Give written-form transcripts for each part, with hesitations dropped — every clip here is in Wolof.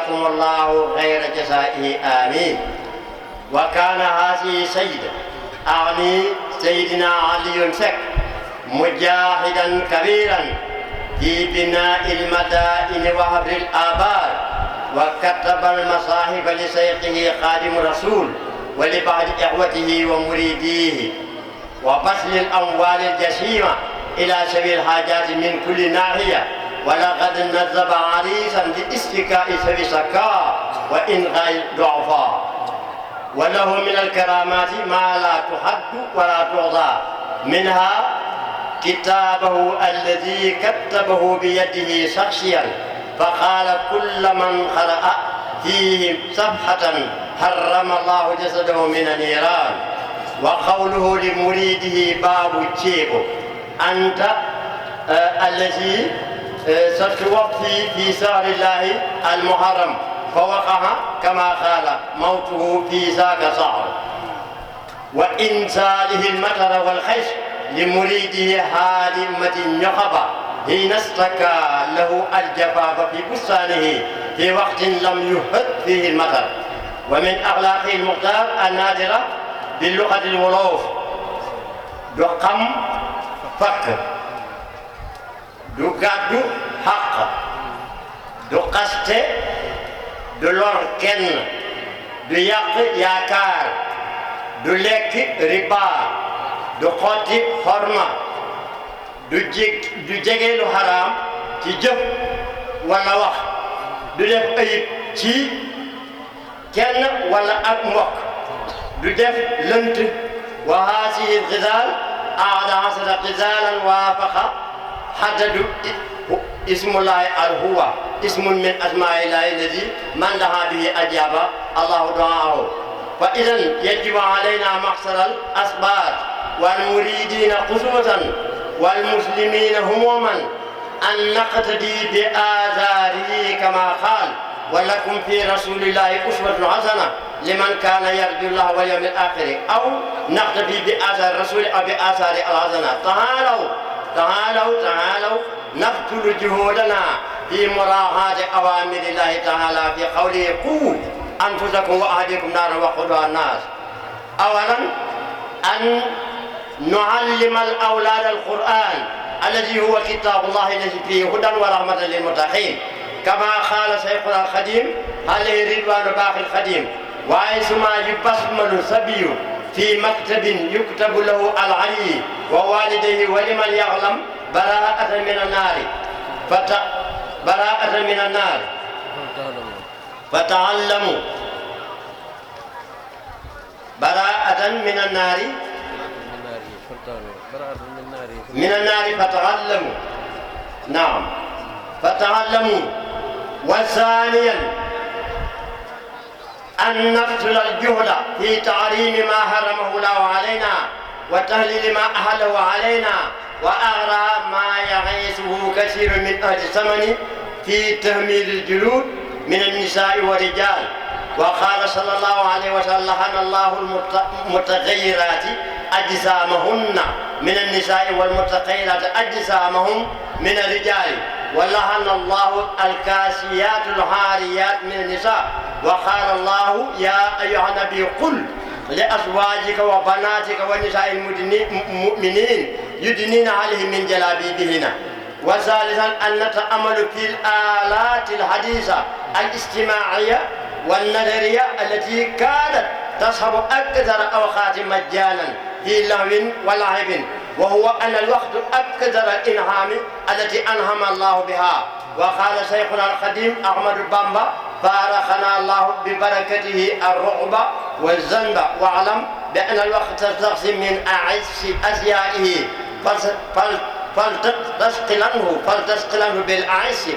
وجزاكم الله خير جزائه آمين. وكان هذه سيدة أعني سيدنا علي سك مجاهدا كبيرا في بناء المدائن وحفر الآبار، وكتب المصاحف لشيخه خادم الرسول ولبعض إخوته ومريديه، وبذل الأموال الجسيمة إلى سبيل الحاجات من كل ناحية. ولقد نذب عريسا لاستكاء سبي سكاء وإنغاء الضعفاء، وله من الكرامات ما لا تحد ولا تحصى، منها كتابه الذي كتبه بيده شخصيا، فقال كل من قرأ فيه صفحة حرم الله جسده من النيران. وقوله لمريده باب تشيبو أنت الذي ستوفي في شهر الله المحرم، فوقع كما قال موته في ذاك شهر. وإنزاله المطر والخيش لمريده هادمة النخبة حين استكى له الجفاف في بستانه في وقت لم يهد فيه المطر. ومن أخلاقه المختار النادرة باللغة الولوف دو قم فك دو قدو حق دو قست دو لور كن دو يق ياكار دو لك ربا دو خوتي حرمة دو جيجيلو حرام تي جف ولا wax du def ayib ci kenn wala ak mbokk du def lënt. wa haasihi al-xisaal ahada asara xisaalan waafaqa haddadu ismullahi al-huwa ismun min asmaa'illahi alladi man dahaa bihi ajaaba allahu du'aahu. fa idan yajibu alaynaa ma'shara al-asbaat wal muriidiina xusuusan wal muslimiina umuuman أن نقتدي بآثاره كما قال ولكم في رسول الله أسوة حسنة لمن كان يرجو الله واليوم الآخر، أو نقتدي بآثار الرسول أو بآثار الحسنة. تعالوا نبذل جهودنا في مراعاة أوامر الله تعالى في قوله قوا أنفسكم وأهليكم نارا وقودها الناس. أولا أن نعلم الأولاد القرآن الذي هو كتاب الله الذي فيه هدى ورحمة للمتقين، كما قال شيخنا الخديم عليه رضوان باقي الخديم: وعيثما يبسمل الصبي في مكتب يكتب له العلي ووالديه ولمن يعلم براءة من النار فتعلموا براءة من النار فتعلموا. نعم فتعلموا. وثانيا أن نبذل الجهد في تعليم ما حرمه الله علينا وتهليل ما أحله علينا، وأغرى ما يغيثه كثير من أهل الزمن في تهميل الجلود من النساء والرجال. وقال صلى الله عليه وسلم: لعن الله المتغيرات أجسامهن من النساء والمتغيرات أجسامهم من الرجال، ولعن الله الكاسيات العاريات من النساء. وقال الله: يا أيها النبي قل لأزواجك وبناتك ونساء المؤمنين يدنين عليهم من جلابيبهن. وثالثا أن نتأمل في الآلات الحديثة الاجتماعية والنظرية التي كانت تصحب أكثر أوقات مجانا في لهو ولعب، وهو أن الوقت أكثر الإنعام التي أنعم الله بها. وقال شيخنا القديم أحمد بامبا: فارقنا الله ببركته الرعب والذنب، واعلم بأن الوقت تستقسم من أعز أشيائه فلتثقلنه بالأعز،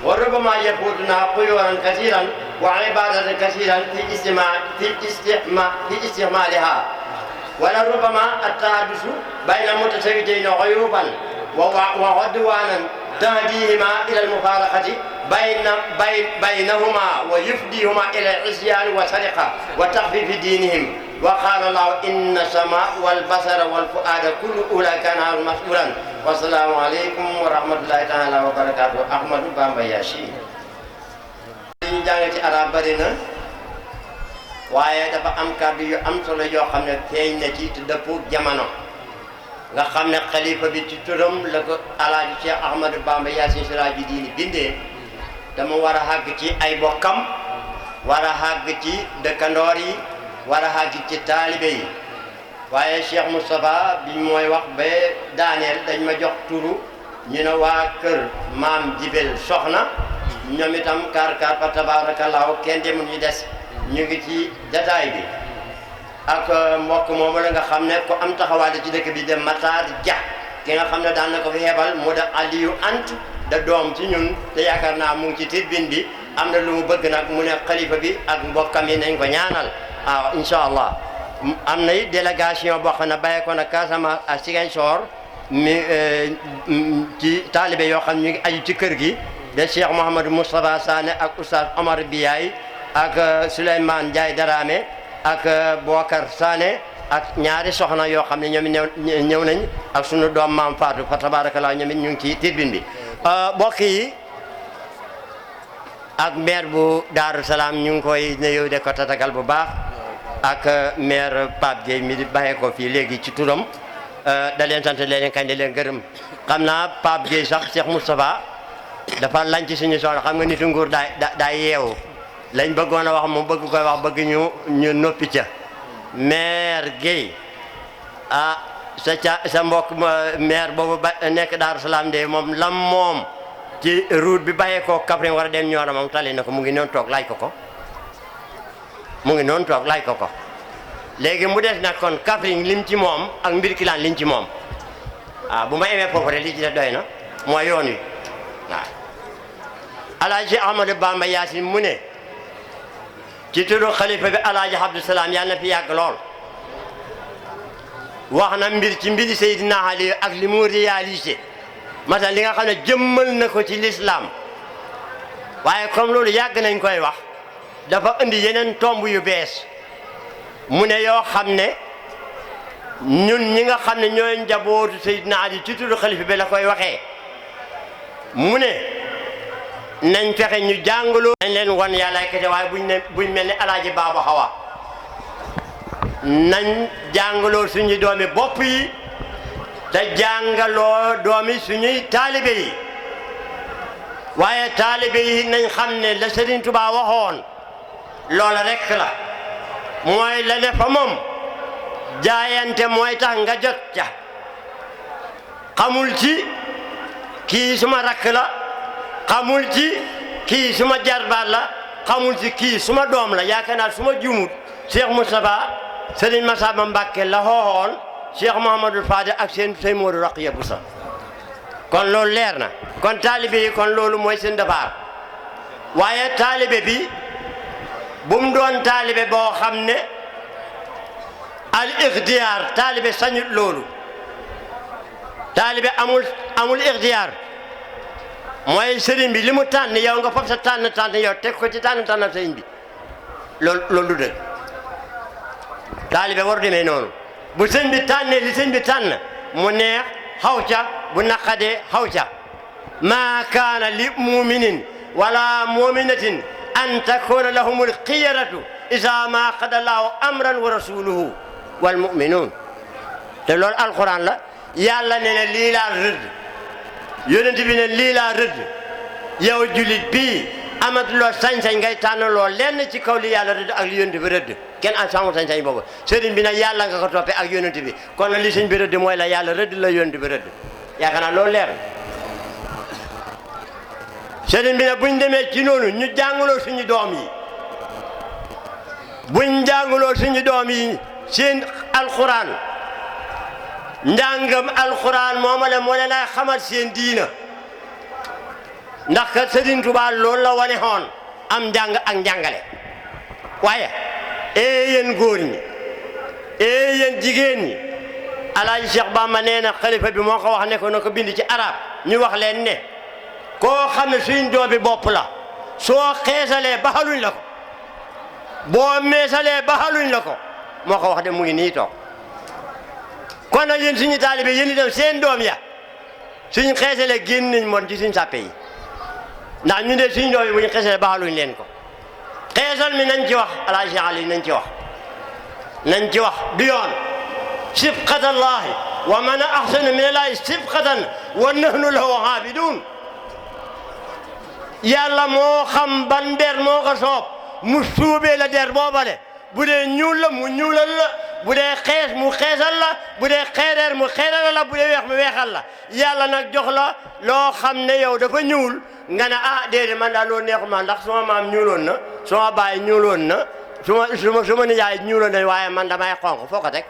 وربما يفوتنا قيورا كثيرا وعبادة كثيرا في استعمالها. ولربما التحدث بين متزوجين عيوبا وعدوانا تهديهما إلى المفارقة بينهما ويفديهما إلى العصيان والسرقة وتخفيف دينهم. وقال الله: إن السمع والبصر والفؤاد كل أولئك كان عنه مسؤولا. والسلام عليكم ورحمة الله تعالى وبركاته. أحمد بامبا ياسين. jàng ci arab bari na waaye dafa am kàddu yu am solo yoo xam ne feeñ na ci te dëppoo jamono nga xam ne xalifa bi ci turam la ko alaaji Cheikh Ahmadou Bamba Yaasin Siraaji Diini bindee dama war a xàgg ci ay bokkam war a xàgg ci dëkkandoor yi war a xàgg ci taalibe yi waaye Cheikh Moustapha bi mooy wax ba daaneel dañ ma jox turu ñu ne waa kër maam Jibel Soxna ñoom itam kaar fa tabaarakallaahu kenn demul ñu des ñu ngi ci jataay bi ak mbokk moomu la nga xam ne ku am taxawaale ci dëkk bi de Matar Dia ki nga xam ne daan na ko fi xeebal mu da Aliou Ant da doom ci ñun te yaakaar naa mu ngi ci tribune bi am na lu mu bëgg nag mu ne xalifa bi ak mbokkam yi nañ ko ñaanal waaw incha allah am na it délégation boo xam ne bàyyi ko na Casamance ak Ziguinchor mi ci taalibe yoo xam ñu ngi aju ci kër gi de Cheikh Mouhamadou Moustapha Sané ak Oustaz Omar Biyaay ak Souleymane Ndiaye Darame ak Bokar Sané ak ñaari soxna yoo xam ne ñoom ñëw nañ ak sunu doom maam Fatou fa tabarakallah ñoom it ñu ngi ci tribune bi mbokk yi ak maire bu Daaru Salaam ñu ngi koy nuyu de ko tatagal bu baax ak maire Pape Gueye mi di bàyyee ko fii léegi ci turam da leen sant leen kañ leen gërëm xam naa Pape Gueye sax Cheikh Moustapha dafa lañ ci suñu soxla xam nga nitu nguur daa yeewu lañ bëggoon a wax moom bëgg koy wax bëgg ñu noppi ca maire Gueye ah sa mbokk maire boobu ba nekk Daaru Salaam de moom lam moom ci route bi bàyyee koo Kaffrine war a dem Nioro moom tali na ko mu ngi noonu toog laaj ko mu ngi noonu toog laaj ko léegi mu des nag kon Kaffrine lim ci moom ak Mbirkilaan liñ ci moom bu ma emee foofu rek li ci def doy na mooy yoon wi waaw alaaji Ahmadou Bamba Yaasin mu ne ci turu xalifa bi alaaji Abdou Salaam yàlla na fi yàgg lool wax na mbir ci mbiri Seydina Ali ak li mu réalisé maanaam li nga xam ne jëmmal na ko ci l'islam waaye comme loolu yàgg nañ koy wax dafa indi yeneen tomb yu bees mu ne yoo xam ne ñun ñi nga xam ne ñooy njabootu Seydina Ali ci turu xalifa bi la koy waxee mu ne nañ fexe ñu jàngaloo nañ leen wan yàlla kese waaye buñ mel ni alaaji Baaba Xawa nañ jàngaloo suñu doomi bopp yi te jàngaloo doomi suñuy taalibe yi waaye taalibe yi nañ xam ne la Serigne Touba waxoon loola rekk la mooy la ne fa moom jaayante mooy tax nga jot ca xamul ci kii suma rakk la xamul ci kii suma jarbaat la xamul ci kii suma doom la yaakaar naa suma juumut Cheikh Moustapha Serigne Massamba Mbacké la xooxoon Cheikh Mouhamadou Fadel ak seen Modou Rakhya Boussa kon loolu leer na kon taalibe yi kon loolu mooy seen defaar waaye taalibe bi bu mu doon taalibe boo xam ne al ixtiyaar taalibe sañut loolu taalibe amul ixtiyaar mooy sëriñ bi li mu tànn yow nga fab sa tànn yow teg ko ci tànn sëriñ bi loolu du dëgg taalibe war demee noonu bu sëñ bi tànnee li sëñ bi tànn mu neex xaw ca bu naqadee xaw ca maa kaana li muminin wala muminatin an takuna lahumul xiyaratu isa ma qada allahu amran wa rasuluhu wal muminuun te loolu alquran la yàlla ne ne lii laa rëdd yonent bi ne lii laa rëdd yow julit bii amatuloo sañ-sañ ngay tànnaloo lenn ci kaw li yàlla rëdd ak li yonent bi rëdd kenn am samul sañ-sañ boobu sëriñ bi nag yàlla nga ko toppee ak yonent bi kon li sëñ bi rëdd mooy la yàlla rëdd la yonent bi rëdd yaakaar naa loolu leer sëriñ bi nag buñ demee ci noonu ñu jàngaloo suñu doom yi buñ jàngaloo suñu doom yi seen alxuraan njàngam alxuraan moo leen ay xamal seen diina ndax kat Sëriñ Tuubaa loolu la wane xoon am njàng ak njàngale waaye yéen góor ñi yéen jigéen ñi alaaji Cheikh Bamba nee na xalifa bi moo ko wax ne ko na ko bind ci arab ñu wax leen ne koo xam ne suñ doomi bopp la soo xeesalee baxaluñ la ko boo meesalee baxaluñ la ko moo ko wax de mu ngi nii toog kon nag yéen suñu taalibe yéen itam seen doom ya suñ xeesalee génn nañ moon ci suñ sàppe yi ndax ñu de suñ doom yi bu ñu xeesalee baxaluñ leen ko xeesal mi nañ ci wax alaaji Ali nañ ci wax du yoon sibqatallahi wa man ahsanu min allahi sibqatan wa nahnu lahu aabidun yàlla moo xam ban der moo ko soob mu suubee la der boobale bu dee ñuul la mu ñuulal la bu dee xees mu xeesal la bu dee xeereer mu xeeral la bu dee weex mu weexal la yàlla nag jox la loo xam ne yow dafa ñuul nga ne ah déedéet man daal loolu neexul ma ndax suma maam ñuuloon na suma baay ñuuloon na suma nijaay ñuuloon na waaye man damay xonq foo ko teg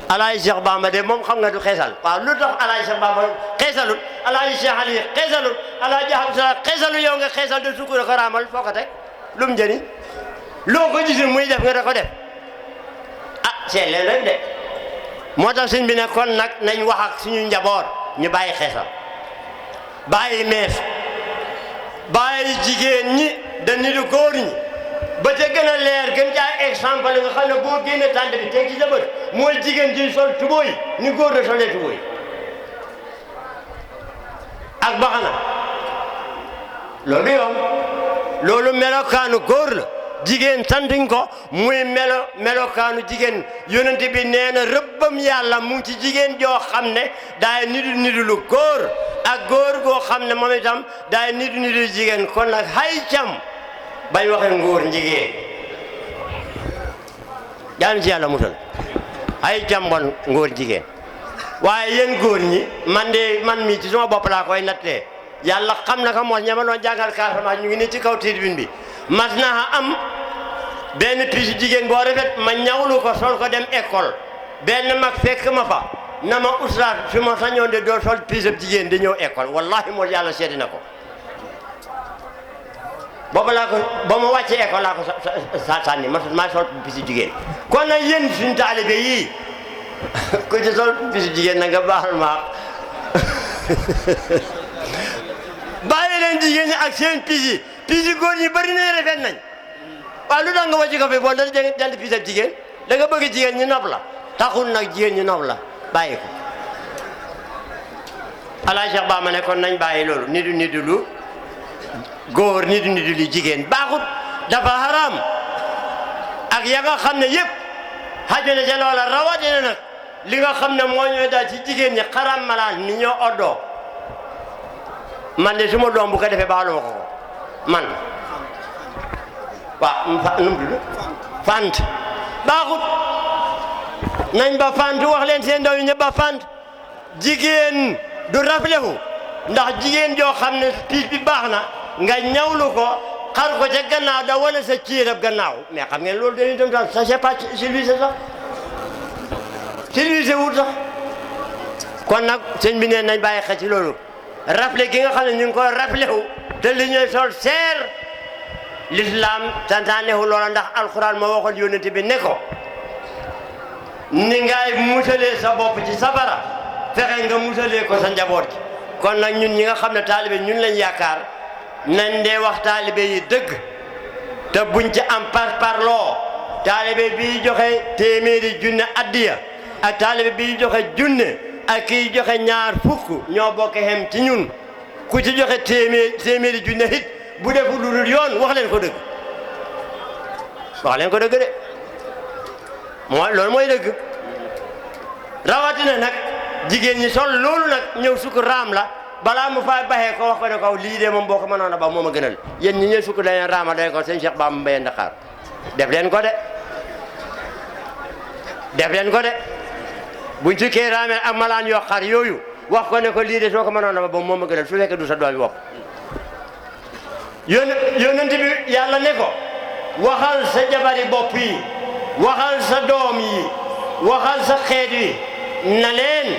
Alaaji Cheikh Bamba de moom xam nga du xeesal waaw lu tax Alaaji Cheikh Bamba xeesalul Alaaji Cheikh Ali xeesalul Alaaji Hamza xeesalul yow nga xeesal de sukkur ko raamal foo ko teg lu mu njëriñ loo ko gisul muy def nga da ko def ah c'est leen rek de moo tax sëñ bi ne kon nag nañ wax ak suñu njaboot ñu bàyyi xeesal bàyyi mees bàyyi jigéen ñi da nitu góor ñi ba te gën a leer gën caa exemple nga xam ne boo génnee tànt bi teg ci sa bët mooy jigéen ji sol tubóoy ni góor la solee tubóoy ak baxana loolu yoon loolu melokaanu góor la jigéen santuñ ko muy melokaanu jigéen yonent bi nee na rëbbam yàlla mu ngi ci jigéen joo xam ne daay nidu lu góor ak góor goo xam ne moom itam daay nidu jigéen kon nag hay cam bañ waxe ngóor njigéen yàlla ci yàlla musal hay cam bon ngóor jigéen waaye yéen góor ñi man mii ci sama bopp laa koy nattee yàlla xam na ko moos ñama doon jàngal Casamance ñu ngi ne ci kaw tribune bi mas naa am benn piis jigéen boo rafet ma ñawlu ko sol ko dem école benn mag fekk ma fa na ma oustaz fi ma sañoon de doo sol piisab jigéen di ñëw école wallahi moo yàlla seeti na ko booba laa ko ba ma wàccee école laa ko sànni maa sol piisi jigéen kon nag yéen suñu taalibe yii ku ci sol piisi jigéen na nga baaxal ma bàyyi leen jigéen ñi ak seen piis yi góor ñi bëri nañ rafet nañ waaw lu tax nga wàcc ko fi bon da jënd piis ab jigéen da nga bëgg jigéen ñi nopp la taxul nag jigéen ñi nopp la bàyyi ko Alaaji Cheikh Ba ma ne kon nañ bàyyi loolu nidu lu góor nidu lu jigéen baaxut dafa haram ak ya nga xam ne yëpp xaju na ca loola rawatina nag li nga xam ne moo ñooy daal ci jigéen ñi xaram malaan ni ñoo oddoo man de suma doom bu ko defee baalu ma ko man waaw nu mu tudd fant baaxut nañ ba fant wax leen seen ndaw yi ñëpp ba fant jigéen du raflewu ndax jigéen joo xam ne piis bi baax na nga ñawlu ko xar ko ca gannaaw da wane sa ciirab gannaaw mais xam ngeen loolu dañuy dem sax ça c'est pas civilisé sax civilisé wut sax kon nag sëñ bi neen nañ bàyyi xel ci loolu rafle gi nga xam ne ñu ngi koy raflewu te li ñuy sol seer l'islam santaanewu loola ndax alxuraan moo waxoon yónnent bi ne ko ni ngay musalee sa bopp ci safara fexe nga musalee ko sa njaboot gi kon nag ñun ñi nga xam ne taalibe ñun lañ yaakaar nañ dee wax taalibe yi dëgg te buñ ci am parloo taalibe bi joxe téeméeri junne addiya ak taalibe bi joxe junne ak kiy joxe ñaar fukk ñoo bokk xem ci ñun ku ci joxe téeméeri junne hit bu defu lu dul yoon wax leen ko dëgg de loolu mooy dëgg rawatina nag jigéen ñi sol loolu nag ñëw sukk raam la balaa mu fay baxee ko wax ko ne ko lii de moom boo ko mënoon a ba moom a gënal yéen ñi ñëw sukk dañeen raama dañ ko sëñ Cheikh Bamba Mbaye Ndakar def leen ko de buñ sukkee raamee ak malaan yoo xar yooyu wax ko ne ko lii de soo ko mënoon a ba moom a gënal su fekkee du sa doomi bopp yonent bi yàlla ne ko waxal sa jabari bopp yi waxal sa doom yi waxal sa xeet yi na leen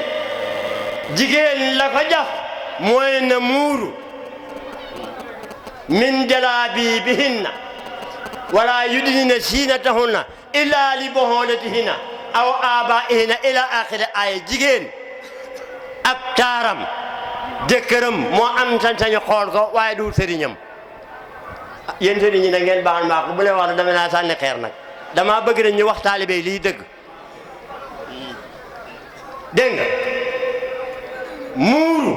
jigéen la ko jaf mooy na muuru min jalaabibihinna wala yudnina siinatahunna illa li buhulatihinna aw abaihinna ila axiri ay jigéen ab taaram jëkkëram moo am sañ-sañu xool ko waaye du sëriñam yéen sëriñ ñi da ngeen baal maa ko bu leen wax ne dama naa sànni xeer nag dama bëgg nañ ñu wax taalibe lii dëgg dégg nga muuru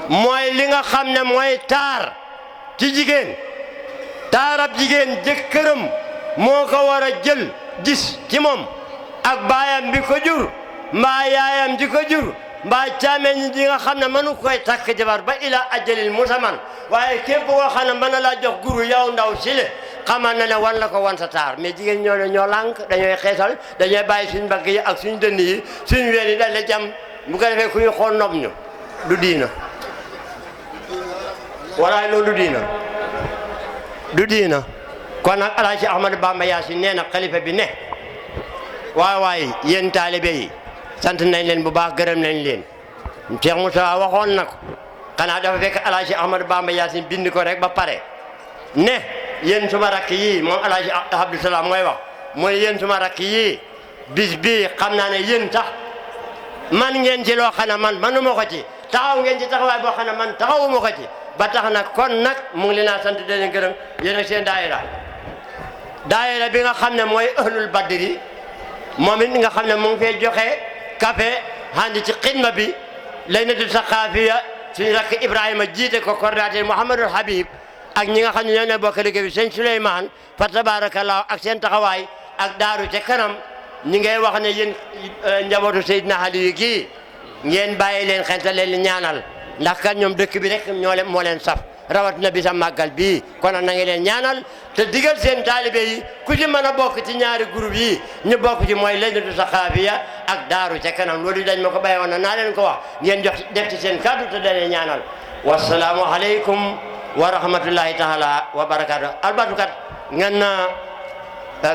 mooy li nga xam ne mooy taar ci jigéen taarab jigéen jëkkëram moo ko war a jël gis ci moom ak baayam bi ko jur mbaa yaayam di ko jur mbaa caameñ ji nga xam ne mënu koy takk jabar ba ila ajalil musaman waaye képp koo xam ne mën na laa jox guru yow ndaw sile xamal na ne wan la ko wan sa taar mais jigéen ñoo lànk dañooy xeesal dañooy bàyyi suñ mbagg yi ak suñ dënn yi suñ ween yi dañ la jam bu ko defee ku ñu xool nopp ñu du diina walaay loolu du diina kon nag Alaaji Ahmadou Bamba Yaasin nee na xalifa bi ne waay yéen taalibe yi sant nañ leen bu baax gërëm nañ leen Cheikh Moussa waxoon na ko xanaa dafa fekk Alaaji Ahmadou Bamba Yaasin bind ko rek ba pare ne yéen suma rakk yii moom Alaaji Abdou Salaam mooy wax mooy yéen suma rakk yii bis bii xam naa ne yéen tax man ngeen ci loo xam ne man manuma ko ci taxaw ngeen ci taxawaay boo xam ne man taxawuma ko ci ba tax nag kon nag mu ngi leen a sant di leen gërëm yéen ak seen daayira bi nga xam ne mooy ahlul badri moom it nga xam ne mu ngi fay joxe café handi ci xidma bi laynatu saqaafiya suñu rakk Ibrahima jiite ko coordinateur Mouhamadul Habib ak ñi nga xam ne ñoo ne bokk liggéey bi sëñ Souleymane fa tabarakallah ak seen taxawaay ak daaru ca kanam ñi ngay wax ne yéen njabootu Seydina Aliyu kii ngeen bàyyi leen xel te leen ñaanal ndax kat ñoom dëkk bi rek moo leen saf rawatina bi sa màggal bii kon na ngi leen ñaanal te digal seen taalibe yi ku ci mën a bokk ci ñaari groupe yi ñu bokk ci mooy laynatu saqaafiya ak daaru ca kanam loolu dañ ma ko bàyyi woon na naa leen ko wax ngeen jox def ci seen kàddu te daleen ñaanal wasalaamu aleykum wa rahmatullahi taala wa barakatuh albatu kat ngan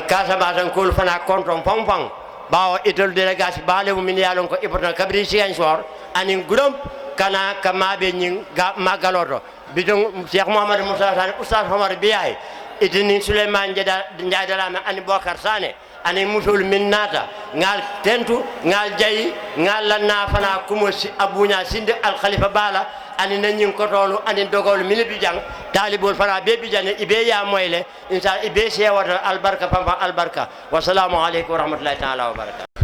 Casamance an kul fana konton fang bawo itol délégation baale mu min yalon ko important kabri Ziguinchor anin gudom kana kamaɓe ñing maggaloto bidon Cheikh Mouhamadou Moussa Sane oustaz Omar Biyaye itini Souleymane Ndiaydalame ani Bocar Sané ani musol min naata ngal tentu ngal jayi ngal lanna fana kumo abuña sinde al khalifa bala ani nañin kotolu ani dogolu mini bijang talibol fana be bijane ibe ya moyle insha ibe sewata albarka pampa albarka wassalamu aleykum wa rahmatullahi taala wa barakatuh